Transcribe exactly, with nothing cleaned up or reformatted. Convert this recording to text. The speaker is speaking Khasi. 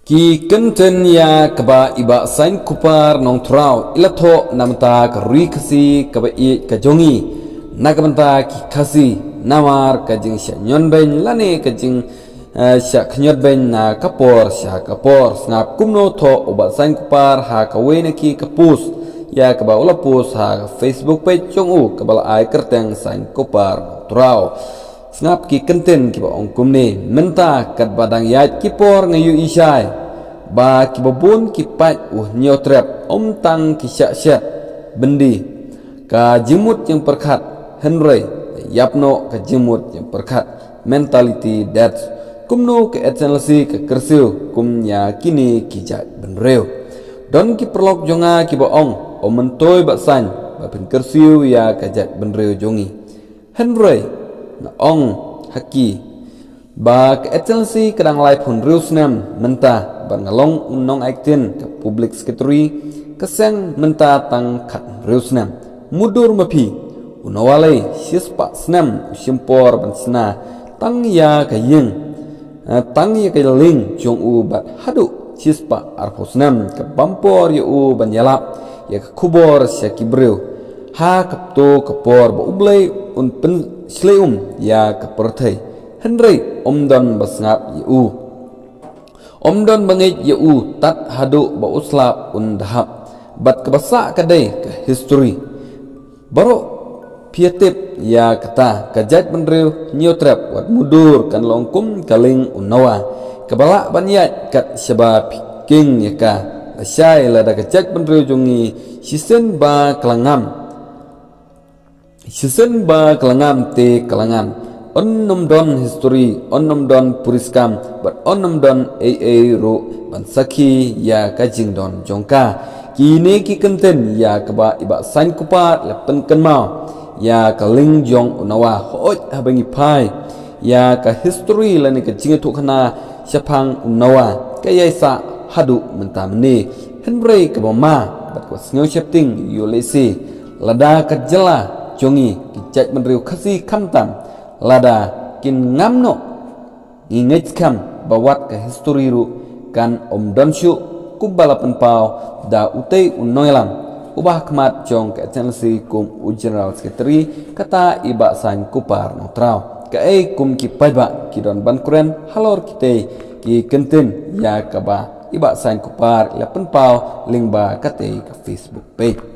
Ki kyntien ïa kaba i Bah Sainkupar Nongtraw i la thoh na bynta ka ri Khasi kaba ïeit ka jong i, na ka bynta ki Khasi, namar ka jingshah ñion beiñ lane ka jing eh, shah khñiot beiñ na ka por sha ka por. Sngap kumno thoh u Bah Sainkupar ha kawei na ki ka post ïa kaba u la post ha Facebook page jong u kaba la ai kyrteng Sainkupar Nongtraw. Sngap ki kyntien kiba ong kumne: Mynta katba dang ïaid ki por nga ïohi shai ba kiba bun ki paid u Hynñiewtrep, ym tang ki shah shet byndi ka jingmut jingpyrkhat, hynrei ïap noh ka jingmut jingpyrkhat, mentality death. Kumno ka H N L C ka kyrsiew kum ïa kine ki jaitbynriew? Don ki paralok jong nga kiba ong, ym myntoi Bah Sain ba phin kyrsiew ïa ka jaitbynriew jong ngi. Hynrei nga ong ha ki ba ka H N L C ka dang laiphew hynriew snem mynta, bad nga long u nongaiktien ka public secretary ka seng mynta tang khathynriew snem. Mutdur ma phi, u Nawalei shispah snem u shim por ban shna tang ïa ka ïing, eh, tang ïa ka lieng jong u, bad haduh shispah arphew snem ka bam por ïa u ban ïalap ïa ka khubor sha ki briew ha kata ka por ba U Blei un pynshlei um ïa ka pyrthei. Hynrei ym don ba sngap ïa u, ym don ba ngeit ïa u, tad haduh ba u slap un da hap. Bad kaba sah ka dei ka history. Baroh phi ïa tip ïa kata, ka jaitbynriew Hynñiewtrep wat mutdur kan long kum ka lieng u Noah kaba lah ban ïaid kat shaba phi kheiñ ïa ka. Lashai lada ka jaitbynriew jong ngi shisien ba ka la ngam, shisien ba ka la ngam te ka la ngam, yn ym don history, yn ym don puriskam, bad yn ym don ei ei ruh ban sakhi ïa ka jingdon jong ka. Kine ki kyntien ïa kaba i Bah Sainkupar i la pynkynmaw ïa ka lieng jong u Noah. Hooid, haba ngi phai ïa ka history lane ka jingïathuhkhana shaphang u Noah, ka ïai sah haduh mynta mynne. Hynrei kaba ma bad kaba sngew sheptieng ïoh lehse lada ka jylla jong ngi, ki jaitbynriew Khasi khamtam, lada kin ngam noh, ngi ngeit skhem ba wat ka history ruh kan ym don shuh, kumba la pynpaw da utei u nongïalam uba ha khmat jong ka H N L C kum u General Secretary, kata i Bah Sainkupar Nongtraw. Kaei kum ki paidbah ki don ban kren halor kitei ki kyntien ïa kaba i Bah Sainkupar i la pynpaw lyngba katei ka Facebook page.